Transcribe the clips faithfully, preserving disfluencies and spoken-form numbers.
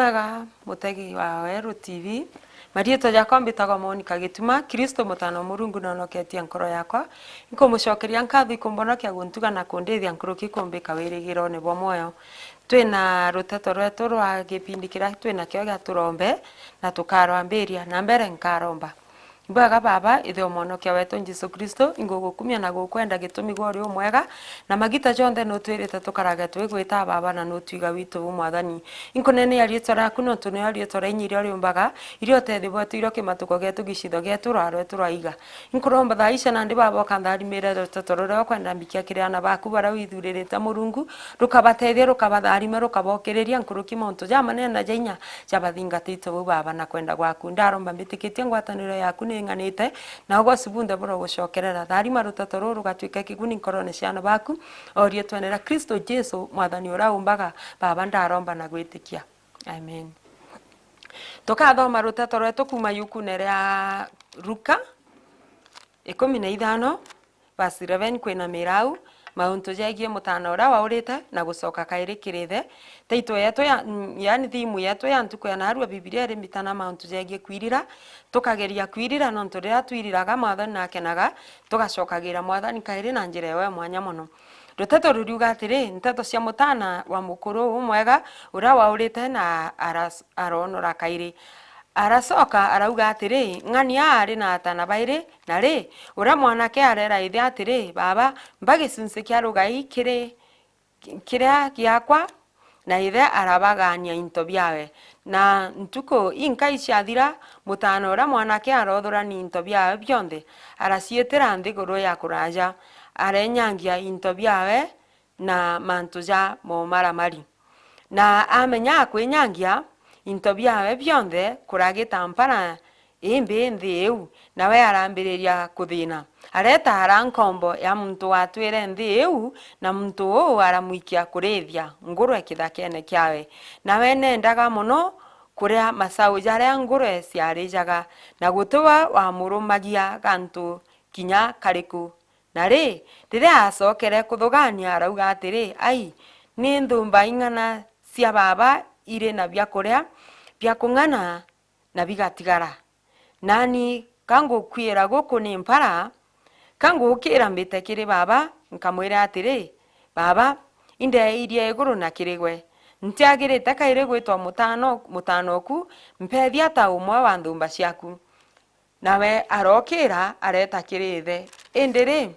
Aga mutegi wa Weru T V, mariitwa jakwa mbitagwa Monica Gituma. Kristo mutana wa Murungu nonoketie nkoro yakwa. Inkumucokeria nkatho ikumbonokia, guntuga na kundithia nkuruki kumbika wirigirone bwa mwoyo. Twina ruteto rwetu rwa gipindi kiria twinakio gia turombe, na tukarwambiria. Na mbere nkaromba. Ibwega Baba, Ithe o Mwonokia wetu Jesu Kristo, ingugukumia na gukwenda gitumi gwa uri umwega, na magita jonthe nutwirite tukarage twigwita Baba, na nutwiga witu bu Mwathani. Inkunenea riitwa riaku, nontu nio riitwa ria inya iria riumbaga, iria utethio bwetu, iria kimatuko gietu, gicitho gietu, rwa rwetu rwa iga. Inkuromba thaa ici nandi Baba ukantharimire ruteto ruria ukwenda mbikia kiri aana baku baria withuririte Murungu, rukabatethia, rukabatharima, rukabokiriria nkuruki mauntu jamanene na ja inya jabathingatite bau Baba na kwenda gwaku. Ndaromba mbitikitie ngwataniro yaku ning'anite, na ugoci bunthe burogucokerera. Tharima ruteto ruru rugatwike kiguni nkorone cia aana baku, o riitwene ria Kristo Jesu, Mwathani uria umbaga, Baba, ndaromba na gwitikia. Amen. Tukathoma ruteto rwetu kuuma yukune ria Luka ikumi na ithano, verse eleven kwinamira au, mauntu jegie mutana uria waurite na gucoka kairi kiri ithe. Title yetu ya, mm, yaani thimu yetu ya ntuku ya narua Bibilia iri mbitana mauntu jegie kwirira. Tukageria kwirira, nontu riria twiriraga, Mwathani nakenaga, tugacokagira Mwathani kairi na njira ewe mwanya mono. Ruteto ruriuga atiri, nteto cia mutana wa mukuru umwega uria waurite na aras-, aronora kairi. Aracoka arauga atiri, ng'ania aari na atana bairi, na ri, uria mwanake areera ithe atiri, Baba, mba gicunci kia rugai kiri, kiria giakwa, na ithe arabagaania into biawe. Na ntuku inkai ciathira, mutana uria mwanake arothurania into biawe bionthe, araciitira nthiguru ya kuraja, arenyangia into biawe, na mantu ja momaramari. Na amenya akwinyangia into biawe bionthe kuragita mpara imbi nthi iu, nawe arambiriria kuthina. Aretaara nkombo ya muntu watwire nthi iu, na muntu uu aramwikia kurithia ngurwe kithakene kiawe. Nawe neendaga mono kuria macau jaria ngurwe ciarijaga, na guti we wamurumagia gantu kinya kariku. Na ri, riria aacokere kuthugaania, arauga atiri, ai, ni nthumba ing'ana cia baaba iri na biakuria bia kung'ana na bigatigara? Naani ka ngukwira guku ni mpara, ka ngukira mbite kiri baaba, nkamwira atiri, Baaba, indeirie iguru na kiri gwe, ntiagirite kairi gwitwa mutano-, mutanoku, mpeethia ta umwe wa nthumba ciaku. Nawe arookira, areeta kiri ithe. Indi ri,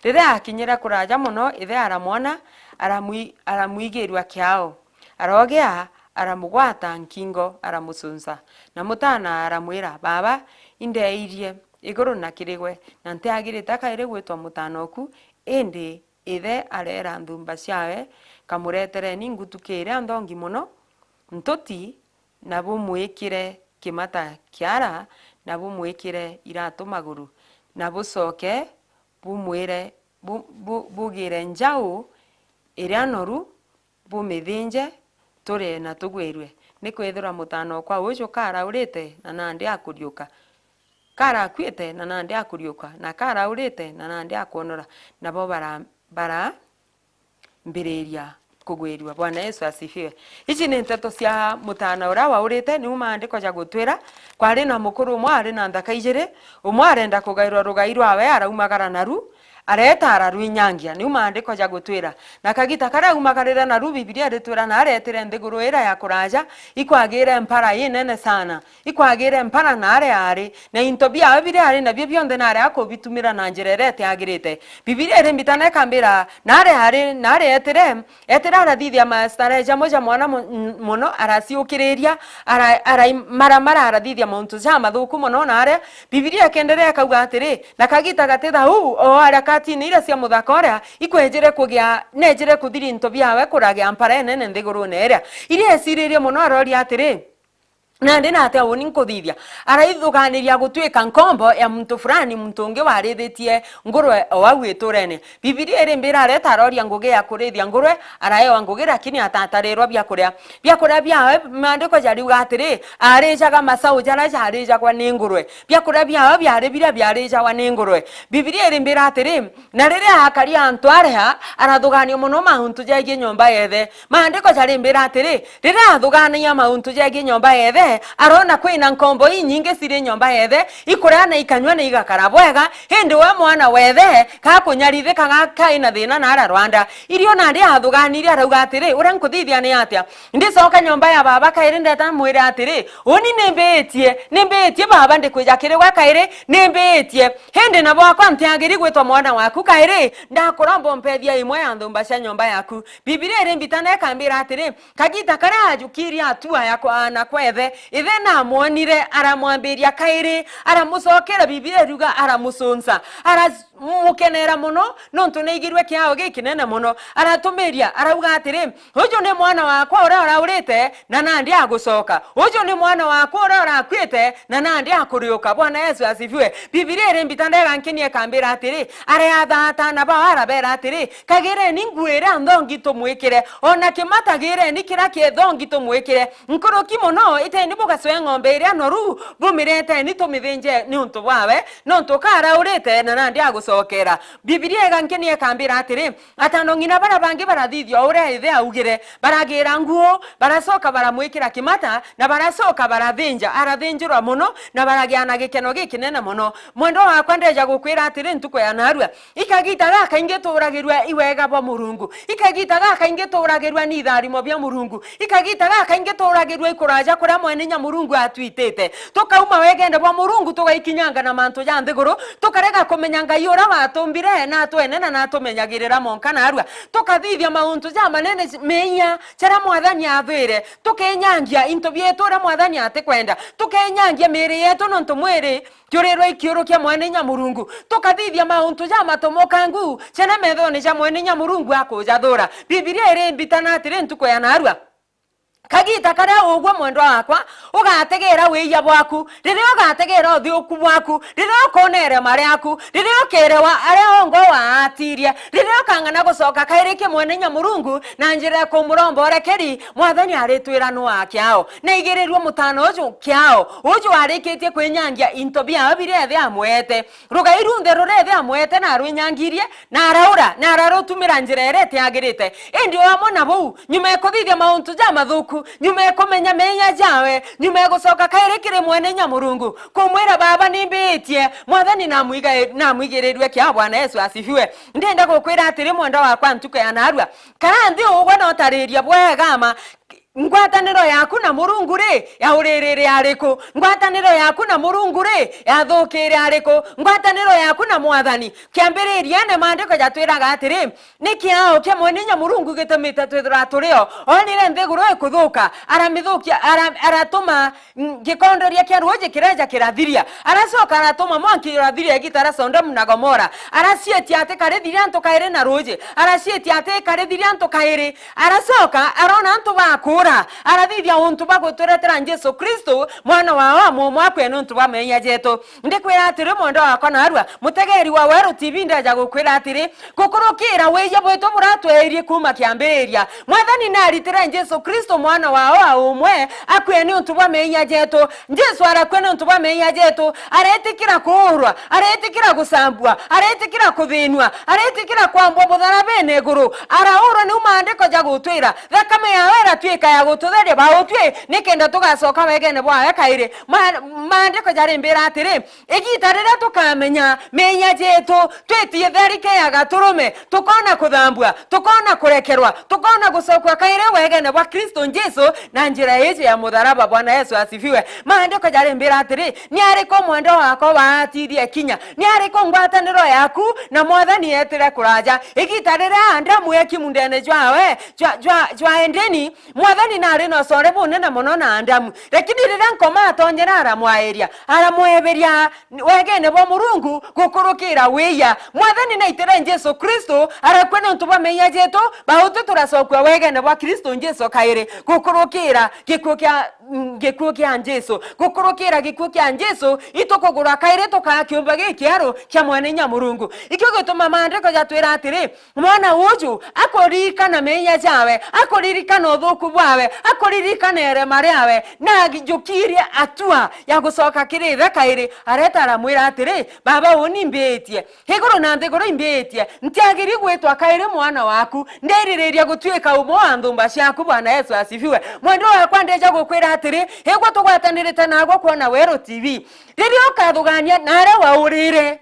riria aakinyire kuraaja mono, ithe aramwona, aramwi-, aramwigirua kiao. Aroogea, aramugwata nkingo, aramucunca. Na mutaana aramwira, Baaba, indeirie iguru na kiri gwe, na ntiagirite kairi gwitwa mutaanoku. Indi ithe areera nthumba ciawe, Kamuretereni ngutuki iria nthongi mono, ntuti, na bumwikire kimata kiara, na bumwikire iratu maguru, na bucoke bumwire, bu-, bu-, bugire njau iria noru, bumithinje, turie na tugwirue. Nikwithirwa mutaana okwa uju karaurite, na nandi akuriuka. Karakuite, na nandi akuriuka, na karaurite, na nandi akwonora. Nabo bara-, bara-, mbiriria kugwirua. Bwana Yesu asifiwe. Ici ni nteto cia mutaana uria waurite, niu maandiko jagutwira, kwari na mukuru umwe ari na nthaka ijiri, umwe arenda kugairwa rugai rwawe, araumagara naru, areeta ararwinyangia, niu maandiko jagutwira. Na kagita karia aumagarire naru, Bibilia iritwira na areetire nthiguru iria ya kuraaja, ikwagire mpara inene sana. Ikwagire mpara na aria ari, na into biawe biria ari nabio bionthe na aria akubitumira na njira iria itiagirite. Bibilia iri mbitana ikambira, na aria ari, na aria etire, etire arathithia mastarehe jamwe ja mwana mu-, n-, mono, araciukiriria, ara-, araimaramara, arathithia mauntu jamathuku mono, na aria Bibilia ikenderea ikauga atiri, na kagita gatitha uu, o aria katini iria cia muthaka uria, ikwejire kugia, nejire kuthiri into biawe kuragia mpara inene nthigurune iria. Iria eciririe mono aroria atiri, Nandi na atia uni nkuthithia? Araithuganiria gutwika nkombo ya muntu fulani, muntu ungi warithitie ngurwe o au iturene. Bibilia irimbira areta aroria ngugi ya kurithia ngurwe, araewa ngugi, lakini atatarirwa biakuria. Biakuria biawe, maandiko jariuga atiri, arijaga masau jaria jarijagwa ni ngurwe. Biakuria biawe biari biria biarijagwa ni ngurwe. Bibilia irimbira atiri, na riria akaria antu areha, arathugania mono mauntu jegie nyomba ya ithe. Maandiko jarimbira atiri, riria athugaanagia mauntu jegie nyomba ya ithe, arona kwina nkombo inyingi ciri nyomba ya ithe, ikuria na ikanyua na igakara bwega, indi we mwana wa ithe, kakunyarithika ga-, kai na thina na ara rwanda. Irio nandi athugaanirie arauga atiri, uria nkuthithia ni atia? Ndicoka nyomba ya baba kairi ndeta mwire atiri, uni nimbiitie, nimbiitie baba, ndikwija kiri gwe kairi, nimbiitie. Indi na bwakwa ntiagiri gwitwa mwana waku kairi, ndakuromba umpethia imwe ya nthumba cia nyomba yaku. Bibilia iri mbitana ikambira atiri, kagita karia ajukirie atua ya kwa-, na kwethe, ithe namwonire, aramwambiria kairi, aramucokera, Bibilia iruga aramucunca, aramukenera mono, nontu naigirwe kiao gikinene mono. Aratumiria, arauga atiri, uju ni mwana wakwa uria uraurite, na nandi agucoka. Uju ni mwana wakwa uria urakuite, na nandi akuriuka. Bwana Yesu asifiwe. Bibilia iri mbita ndega nkinie ikambira atiri, areatha atana bao arabera atiri, kagireni nguu iria nthongi tumwikire, ona kimata gireni kiria kiethongi tumwikire. Nkuruki mono, iteni bugacwe ng'ombe iria noru, bumireteni tumithinje niuntu bwawe, nontu karaurite na nandi agucokera. Bibilia iga nkinie ikambira atiri, atano ng'ina baria bangi barathithia uria ithe augire, baragira nguu, baracoka baramwikira kimata, na baracoka barathinja. Arathinjirwa mono, na baragia na gikeno gikinene mono. Mwendwa wakwa, ndeja gukwira atiri, ntuku ya narua, ikagita gakaingi tuuragirua iwega bwa Murungu, ikagita gakaingi tuuragirua ni itharimo bia Murungu, ikagita gakaingi tuuragirua ikuraja kuria Mwene Nyamurungu atwitite. Tukauma wegene bwa Murungu, tugaikinyanga na mantu ja nthiguru, tukarega kumenya Ngai uria watumbire na atwenena na atumenyagirira monka narua, tukathithia mauntu ja manene meia jaria Mwathani athwire, tukenyangia into bietu uria Mwathani atikwenda, tukenyangia miiri yetu nontu mwiri kiurirwe ikiurukia Mwene Nyamurungu, tukathithia mauntu ja matomokangu jene methone ja Mwene Nyamurungu akujathura. Bibilia iri mbitana atiri, ntuku ya narua, kagita karia ugwe mwendwa wakwa ugategera wiia bwaku, riria ugategera uthiuku bwaku, riria ukonere mari aku, riria ukerewa aria ongo waatirie, riria ukang'ana gucoka kairi ki Mwene Nyamurungu na njira ya kumuromba urekeri, Mwathani aritwira nu wa kiao. Naigirirue mutano uju kiao, uju arikitie kwinyangia into biao biria ithe amwete. Rugai runthe ruria ithe amwete na arwinyangirie, na araura, na ararutumira njira iria itiagirite. Indi o amwe na buu, nyuma ya kuthithia mauntu jamathuku, nyuma ya kumenya meeyia jawe, nyuma ya gucoka kairi kiri Mwene Nyamurungu, kumwira, "Baba, nimbiitie, Mwathani namwiga-, namwigirirue kiao." Bwana Yesu asifiwe. Ndienda gukwira atiri, mwendwa wakwa, ntuku ya narua, kara nthi ugwe na utariria bwega ma, ngwataniro yaku na Murungu ri, yauririre ariku? Ngwataniro yaku na Murungu ri, yathukire ariku? Ngwataniro yaku na Mwathani? Kiambiririene, maandiko jatwiraga atiri, ni kiao kia Mwene Nyamurungu gitumite twithirwa turi o. Onire nthiguru ikuthuka, aramithukia, ara-, aratuma, mm, gikondoria kia ruuji kireja kirathiria. Aracoka aratuma mwanki urathiria igita ria Sodomu na Gomora. Aracietia ati karithiria antu kairi na ruuji. Aracietia ati karithiria antu kairi. Aracoka arona antu bakuura. Arathithia untu bwa guturetera Jesu Kristo, mwana wa wa mumwe, akue niuntu bwa meeyia jetu. Ndikwira atiri, mwendwa wakwa narua, mutegeri wa Weru T V, ndeja gukwira atiri, gukurukira wiiyia bwitu buratweirie kuuma kiambiriria, Mwathani naritire Jesu Kristo, mwana wa wa umwe, akue niuntu bwa meeyia jetu. Jesu arakua niuntu bwa meeyia jetu, aretikira kuurwa, aretikira gucambua, aretikira kuthinua, aretikira kwambwa mutharabene iguru, araurwa. Niu maandiko jagutwira, thakame yawe iratuika ya gututheria bautwi, nikenda tugacoka wegene bwawe kairi. Ma-, maandiko jarimbira atiri, igita riria tukamenya meeyia jetu, twitie tharike ya gaturume, tukona kuthambua, tukona kurekerwa, tukona gucokua kairi wegene bwa Kristo Jesu na njira iji ya mutharaba. Bwana Yesu asifiwe. Maandiko jarimbira atiri, ni ariku mwendwa wakwa waatirie kinya? Ni ariku ngwataniro yaku na Mwathani yeetire kuraja? Igita riria Adamu eeki mundene jwawe, jwa, jwa, jwa Edeni, Mwathani naari na ucore bunene mono na Adamu, lakini Riria Nkoma atonyera aramwairia, aramweberia wegene bwa Murungu gukurukira wiya. Mwathani naitire Jesu Kristo arakua niuntu bwa meeyia jetu, bautwi turacokua wegene bwa Kristo Jesu kairi gukurukira gikuu kia, mm, gikuu kia Jesu. Gukurukira gikuu kia Jesu, itukugurwa kairi tukaa kiumbe gikieru kia Mwene Inya Murungu. Ikio gituma maandiko jatwira atiri, mwana uju akuririkana meeyia jawe, akuririkana uthuku bwawe, akuririkana irema riawe, na ajukirie atua ya gucoka kiri ithe kairi, areta aramwira atiri, "Baba, uni mbiitie. Iguru na nthiguru imbiitie. Ntiagiri gwitwa kairi mwana waku. Ndiririria gutuika umwe wa nthumba ciaku." Bwana Yesu asifiwe. Mwendwa wakwa, ndeja gukwira atiri, igwe tugwatanirite nagwe kwona Weru T V. Riria ukathugania na aria waurire,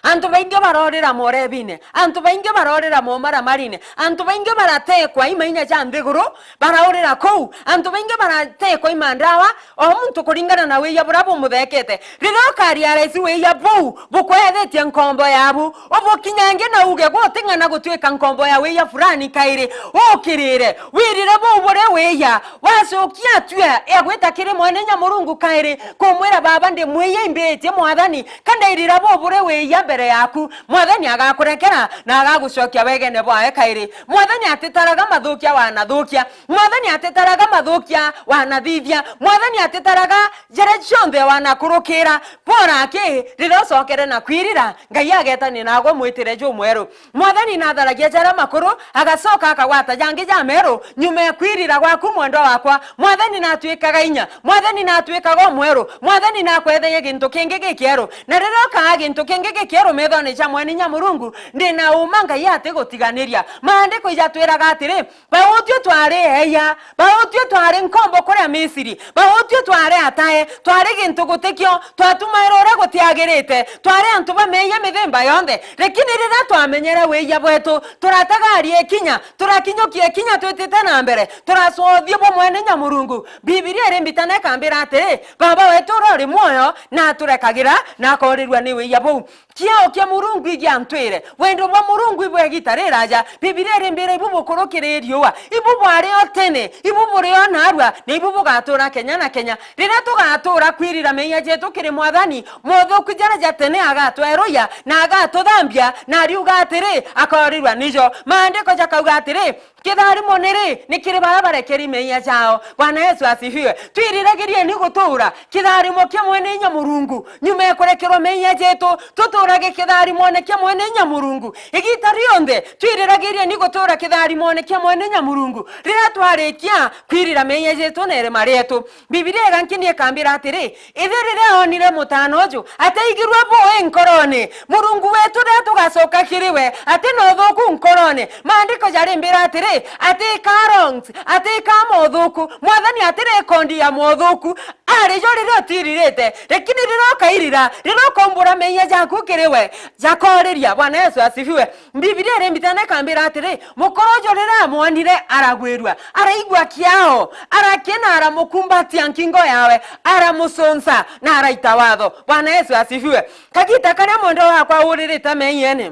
antu baingi barorira morebine, antu baingi barorira momaramarine, antu baingi baratekwa i mainya ja nthiguru, baraurira kuu, antu baingi baratekwa i mandawa, o muntu kuringana na wiya buria bumuthekete. Riria ukaria raisi wiya buu bukwethetie nkombo yabu, ubukinyange na uge, "Guting'ana gutuika nkombo ya wiya fulani kairi." Ukirire, wirire buu buri wiya, wacokia atua ya gwita kiri Mwene Inya Murungu kairi, kumwira, "Baba, ndi mwiya, imbiitie Mwathani, ka ndairira buu buri wiya mbere yaku." Mwathani agakurekera na agagucokia wegene bwawe kairi. Mwathani atitaraga mathukia wanathukia. Mwathani atitaraga mathukia wanathithia. Mwathani atitaraga jaria jonthe wanakurukira. Bora aki, riria ucokere na kwirira, Ngai agetania nagwe mwitire jumweru. Mwathani natharagia jaria makuru, agacoka akagwata jangi jameru nyuma ya kwirira gwaku, mwendwa wakwa. Mwathani natuikaga inya, Mwathani natuikaga umweru, Mwathani nakwetheria gintu kingi gikieru. Na riria ukaa gintu kingi gikieru methone ja Mwene Inya Murungu, ndi na uma Ngai atigutiganiria. Maandiko ijatwiraga atiri, bautwi twari eeyia, bautwi twari nkombo kuria Misiri, bautwi twari atae, twari gintu gutikio, twatumaira uria gutiagirite, twari antu ba meeyia mithemba yonthe. Lakini riria twamenyere wiya bwetu, turatagaria ikinya, turakinyukia ikinya twitite na mbere, turacothia bwa Mwene Inya Murungu. Bibilia iri mbitana ikambira atiri, Baba wetu uria uri mwoyo na aturekagira na akoorirua ni wiya buu. Kiao kia Murungu igiantwire. Wendo bwa Murungu ibwa igita riraja. Bibilia irimbira ibu bukurukiri riua. Ibu bwari o tene, ibu buri o narua, na ibu bugatura kenya na kenya. Riria tugatura kwirira meeyia jetu kiri Mwathani, mothuku jaria ja tene agatweruya na agatuthambia, na ariuga atiri, akoorirua nijo. Maandiko jakauga atiri, kitharimo ni ri? Ni kiri baria barekeri meeyia jao. Bwana Yesu asifiwe. Twiriragirie ni gutura kitharimo kia Mwene Inya Murungu. Nyuma ya kurekerwa meeyia jetu, tuturage kitharimone kia Mwene Inya Murungu. Igita rionthe, twiriragirie ni gutura kitharimone kia Mwene Inya Murungu. Riria twarikia kwirira meeyia jetu na irema rietu, Bibilia igankinia ikambira atiri, Ithe riria onire mutaana uju ataigirwe bui nkorone, Murungu wetu riria tugacoka kiri we ati na uthuku nkorone, maandiko jarimbira atiri, atikaa wrongs, atikaa mothuku, Mwathani ati rekondi ya mothuku, ari jo riria utiririte, lakini riria ukairira, riria ukaumbura meeyia jaku kiri we, jakooriria. Bwana Yesu asifiwe. Bibilia iri mbitana ikambira atiri, mukuru uju riria amwonire aragwirua, araigua kiao, arakena, aramukumbatia nkingo yawe, aramucunca na araita watho. Bwana Yesu asifiwe. Kagita karia mwendwa wakwa uririte meeyiene,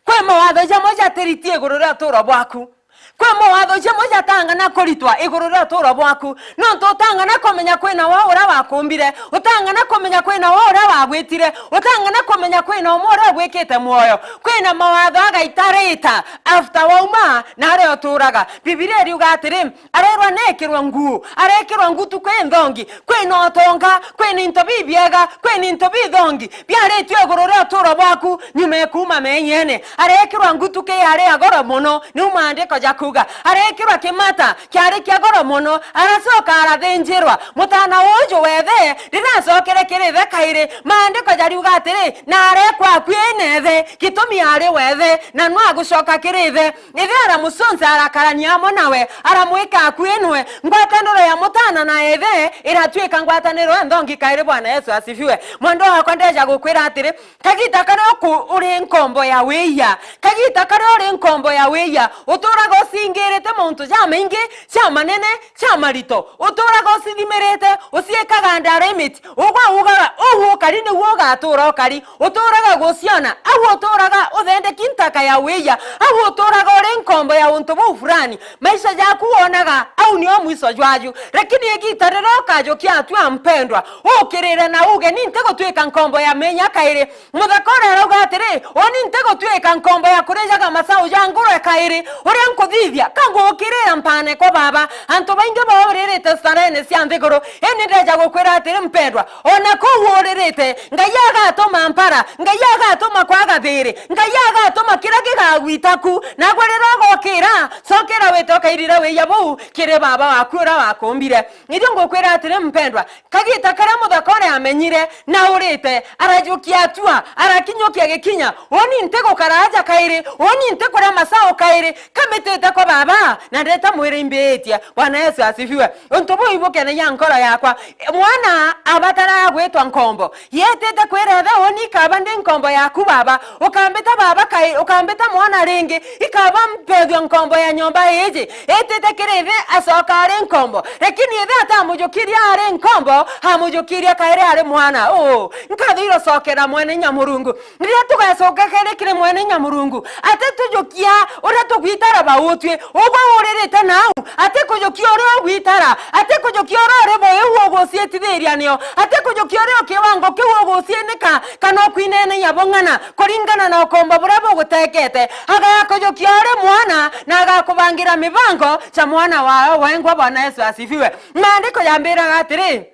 kwi mawatho jamwe jatiriti iguru ria uturo bwaku. Kwi mawatho jamwe jatang'ana kuritwa iguru ria uturo bwaku, nontu utang'ana kumenya kwina wa uria wakumbire, utang'ana kumenya kwina wa uria wagwitire, utang'ana kumenya kwina umwe uria ugwikite mwoyo. Kwina mawatho agaitarita after wauma na aria uturaga. Bibilia iriuga atiri, arerwa nekirwe nguu, arekirwa ngutuku inthongi, kwina utonga, kwina into bibiega, kwina into bithongi biaritue iguru ria uturo bwaku nyuma ya kuuma meeyiene. Arekirwa ngutuku yari ya goro mono, niu maandiko jakuuga. Arekirwa kimata kiari kia goro mono, aracoka arathinjirwa. Mutaana uju wethe riria acokere kiri ithe kairi, maandiko jariuga atiri, na arekwa akui na ithe, gitumi ari wethe, na no agucoka kiri ithe. Ithe aramucunca, arakarania amwe nawe, aramwika akui nwe. Ngwataniro ya mutaana na ithe iratuika ngwataniro ya nthongi kairi. Bwana Yesu asifiwe. Mwendwa wakwa, ndeja gukwira atiri, kagita karia uku-, uri nkombo ya wiya, kagita karia uri nkombo ya wiya, uturaga ucingirite mauntu jamaingi, jamanene, jamarito. Uturaga ucithimirite, uciikaga under limit. Ugwe ugaga, uu ukari niguo ugatura ukari. Uturaga guciona, au uturaga uthende ki ntaka ya wiya, au uturaga uri nkombo ya untu buu fulani. Maisha jaku wonaga au nio mwiso jwaju. Lakini igita riria ukajukia atua, mpendwa, ukirire na uge, "Ni ntigutwika nkombo ya menya kairi." Muthaka uria arauga atiri, "Uni ntigutwika nkombo ya kurijaga masau ja ngurwe kairi. Uria nkuthithia, ka ngukirira mpane kwa Baba." Antu baingi bauririte starene cia nthiguru, indi ndeja gukwira atiri, mpendwa, ona kuu uririte, Ngai agatuma mpara, Ngai agatuma kwaga thiri, Ngai agatuma kiria gigagwita ku. Nagwe riria ugokira, cokera wite ukairire wiya buu kiri Baba waku uria wakumbire. Ithu ngukwira atiri, mpendwa, kagita karia muthaka uria amenyire na urite, arajukia atua, arakinyukia gikinya, "Uni ntigukara aja kairi, uni ntikuria masau kairi, kamitite kwa Baba, na ndeta mwiri imbiitie." Bwana Yesu asifiwe. Untu buu ibukenagia nkoro yakwa. Mwana abataraga gwitwa nkombo. Yetite kwira ithe, "Uni ikaba ndi nkombo yaku, Baba." Ukambita baba kai-, ukambita mwana ringi, ikaba mpethua nkombo ya nyomba iji. Itite kiri ithe, acoka ari nkombo. Lakini ithe atamujukirie ari nkombo, amujukirie kairi ari mwana. Uu, nkatho irocokera mwene inya Murungu. Riria tugacoka kairi kiri mwene inya Murungu, atitujukia uria tugwitara bautwi, ugwe uririte nau, atikujukia uria ugwitara, atikujukia uria uri bo iu uguciitithiria nio, atikujukia uria kiwango kiu uguciinika, kana ukwinenea bung'ana kuringana na ukombo buria bugutekete. Agakujukia uri mwana na agakubangira mibango ja mwana wawe wengwa. Bwana Yesu asifiwe. Maandiko yambiraga atiri,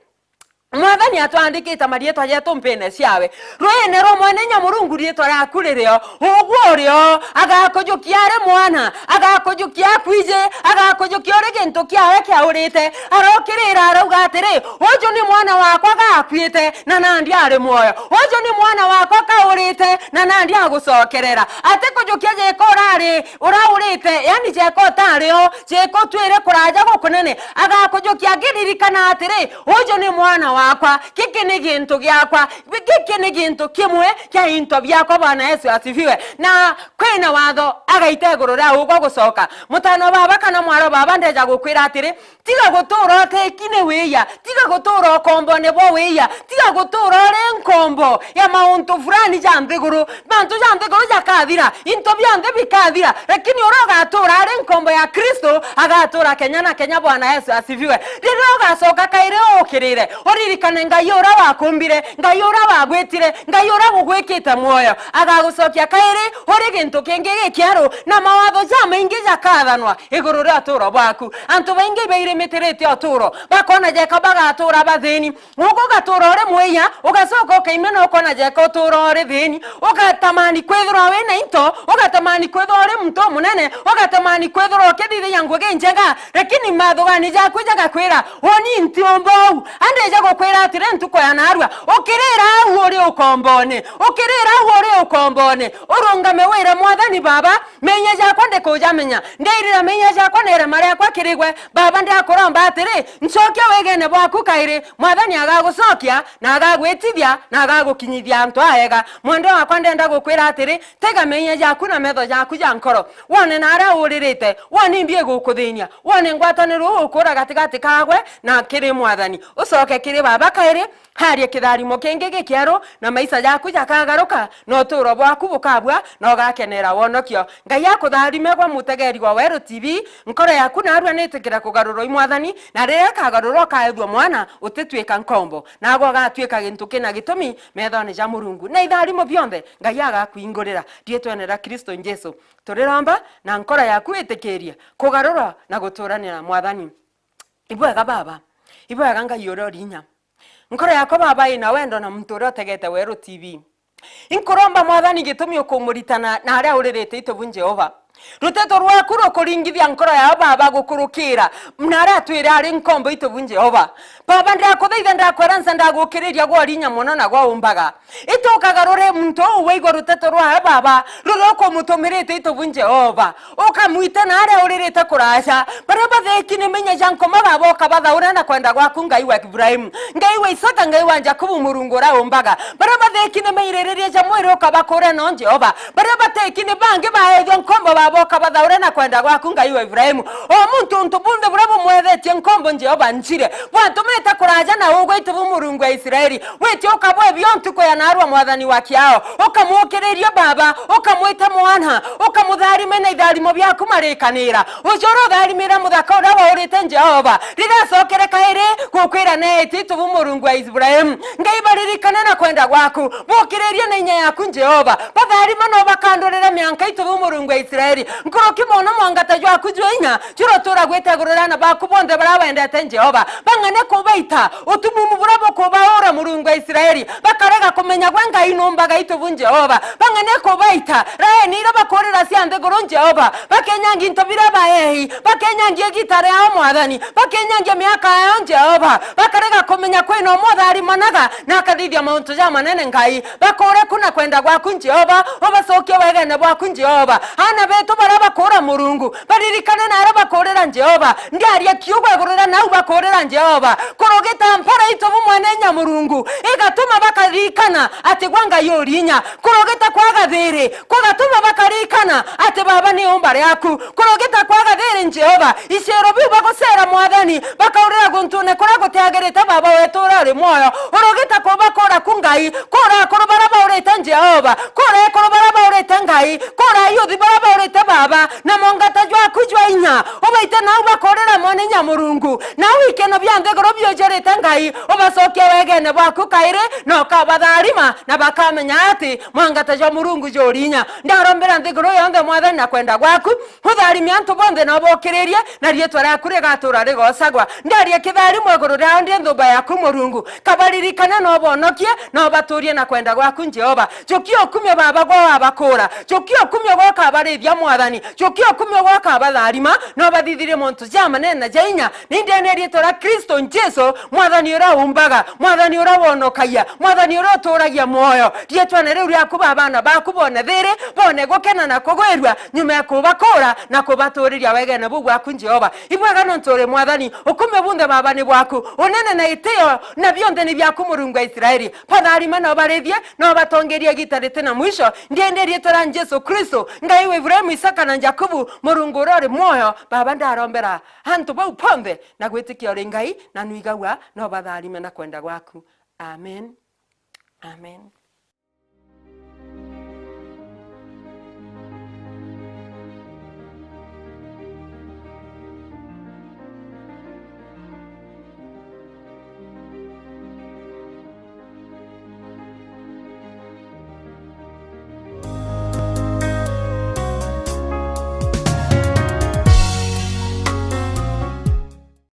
Mwathani atwandikite mariitwa jetu mpine ciawe. Rwiine rwa Mwene Inya Murungu riitwa riaku ririo, ugwe urio, agakujukia ari mwana, agakujukia akwiji, agakujukia uri gintu kiawe kiaurite. Arokirira arauga atiri, "Uju ni mwana wakwa gakuite, na nandi ari mwoyo. Uju ni mwana wakwa kaurite, na nandi agucokerera." Atikujukia jeka urari, uraurite, yani jeka utari o, jeka utwire kuraja gukunene. Agakujukia akiririkana atiri, "Uju ni mwana wakwa." Giki ni gintu giakwa. Giki ni gintu kimwe kia into biakwa. Bwana Yesu asifiwe. Na kwina watho agaita iguru ria ugwe gucoka. Mutano baba kana mwaro baba, ndeja gukwira atiri, tiga gutura utekine wiya, tiga gutura ukombone bwa wiya, tiga gutura uri nkombo ya mauntu fulani ja nthiguru. Mantu ja nthiguru jakathira, into bionthe bikathira, lakini uria ugatura ari nkombo ya Kristo agatura kenya na kenya. Bwana Yesu asifiwe. Riria ugacoka kairi ukirire, uririkane Ngai uria wakumbire, Ngai uria wagwitire, Ngai uria gugwikite mwoyo, agagucokia kairi uri gintu kingi gikieru, na mawatho jamaingi jakathanwa iguru ria uturo bwaku. Antu baingi bairimitiritie uturo, bakona jeka bagatura bathini. Ugwe ugatura uri mwiya, ugacoka ukaimena ukona jeka utura uri thini, ugatamani kwithirwa wina into, ugatamani kwithirwa uri muntu umunene, ugatamani kwithirwa ukithithagia ngugi njega, lakini mathugani jaku jagakwira, "Uni ntiumba uu." Andeja gukwira atiri, ntuku ya narua, ukirira au uri ukombone, ukirira au uri ukombone, urungame wire Mwathani Baba, menya jakwa ndikujamenya, ndirira menya jakwa na irema riakwa kiri gwe. Baba, ndakuromba atiri, ncokia wigene bwaku kairi. Mwathani agagucokia, na agagwitithia, na agagukinyithia antu aega. Mwendwa wakwa, ndenda gukwira atiri, tega menya jaku na metho jaku ja nkoro, wone naria uririte, wone imbi igukuthinia, wone ngwataniro uu ukura gatigati kagwe na kiri Mwathani. Ucoke kiri Baba kairi, haria kitharimo kingi gikieru, na maisha jaku jakagaruka, na uturo bwaku bukabua, na ugakenera wonokio. Ngai akutharime gwe mutegeri wa Weru T V, nkoro yaku narua nitikire kugarurwa i Mwathani, na riria ikagarurwa ukaethua mwana, utitwika nkombo, nagwe ugatwika gintu kina gitumi methone ja Murungu. Na itharimo bionthe Ngai agakwingurira. Riitwene ria Kristo Jesu turiromba, na nkoro yaku itikirie kugarurwa na guturanira Mwathani. Ibwega Baba, ibwega Ngai uria uri inya. Nkoro yakwa Baba ina wendo na muntu uria utegete Weru T V. Inkuromba Mwathani gitumi ukumuritana na aria uririte itubu Jehova. Ruteto rwaku rukuringithia nkoro yao Baba gukurukira na aria atwire ari nkombo itubu Jehova. Baba, ndakuthaitha, ndakwera nsa ndagukiriria gwa uri inya mono na gwa umbaga. Itukagarure muntu uu waigua ruteto rwawe Baba, ruria ukumutumirite itubu Jehova. Ukamwite na aria uririte kuraca. Baria batheki ni menya ja nkoma Baba, ukabathaura na kwenda gwaku, Ngai wa Ibrahimu, Ngai wa Isaka, Ngai wa Jakubu, Murungu uria umbaga. Baria batheki ni maiririria ja mwiri, ukabakuria no Jehova. Baria bateki ni bangi baethua nkombo Abo ukabathaure na kwenda gwaku, Ngai wa Ibrahimu. O muntu untu bunthe buria bumwethetie nkombo Jehova njire, bwatumite kuraja na ugwe itu bu Murungu wa Israeli. Witi ukabwe bio ntuku ya narua, Mwathani wa kiao. Ukamukiririe Baba, ukamwite mwana, ukamutharime na itharimo biaku marikanira. Ujuru utharimire muthaka uria waurite Jehova. Riria acokere kairi gukwira, neeti itu bu Murungu wa Ibrahimu. Ngai, baririkane na kwenda gwaku, bukiririe na inya yaku Jehova. Batharima na ubakandurire mianka itu bu Murungu wa Israeli. Nkuruki mono mwangata jwaku jwa inya jurotura gwita iguru ria aana baku bonthe baria wendete Jehova. Bang'ane kubaita utumumu buria bukubaura Murungu wa Israeli. Bakarega kumenya gwe Ngai numbaga itu bu Jehova. Bang'ane kubaita raeni iria bakurira cia nthiguru Jehova. Bakenyangia into biria baehi. Bakenyangia igita riao Mwathani. Bakenyangia miaka yao Jehova. Bakarega kumenya kwina umwe utharimanaga na akathithia mauntu jamanene Ngai. Bakure ku na kwenda gwaku Jehova, ubacokie wegene bwaku Jehova. Aana betu baria bakura Murungu, baririkane na aria bakurira Jehova. Ndiaria kiugo iguru ria nau bakurira Jehova. Kurugita mpara itu bu Mwene Inya Murungu, igatuma bakaririkana ati gwe Ngai uri inya. Kurugita kwaga thiri kugatuma bakaririkana ati Baba ni umba riaku. Kurugita kwaga thiri Jehova, iciero biu bagucera Mwathani, bakaurira guntune kuria gutiagirite Baba wetu uria uri mwoyo. Urugita kubakura ku Ngai, kura akuru baria baurite Jehova, kura ekuru baria baurite Ngai, kura ayuthi baria baurite Baba, na mongata jwaku jwa inya, ubaite nau bakurira Mwene Inya Murungu, nau ikeno bia nthiguru biujurite Ngai, ubacokie wegene bwaku kairi, na ukabatharima, na bakamenya ati mwangata jwa Murungu juri inya. Ndarombera nthiguru yonthe Mwathani na kwenda gwaku, utharime antu bonthe na ubokiririe, na riitwa riaku rigatura rigocagwa. Ndaria kitharimo iguru riao ndi nthumba yaku Murungu, kabaririkane na ubonokie, na ubaturie na kwenda gwaku Jehova. Jukia ukumio Baba gwe wabakura, jukia ukumio gwe ukabarithia Mwathani, jukia ukumio gwe ukabatharima, na ubathithirie montu jamanene na ja inya, ni ndene riitwa ria Kristo Jesu, Mwathani uria umbaga, Mwathani uria wonokagia, Mwathani uria uturagia mwoyo. Riitwene riu riaku Baba, aana baku bone thiri, bone gukena na kugwirua, nyuma ya kubakura na kubaturiria wegene buu bwaku Jehova. Ibwega nontu uri Mwathani, ukumio bunthe Baba ni bwaku, unene na itio na bionthe ni biaku Murungu wa Israeli. Batharime na ubarithie, na ubatongerie igita riti na mwisho, ndene riitwa ria Jesu Kristo, Ngai wa Ibrahimu, Isaka na Jakubu, Murungu uria uri mwoyo, Baba ndarombera antu bau bonthe na gwitikia uri Ngai, na nuigagua na ubatharime na kwenda gwaku. Amen. Amen.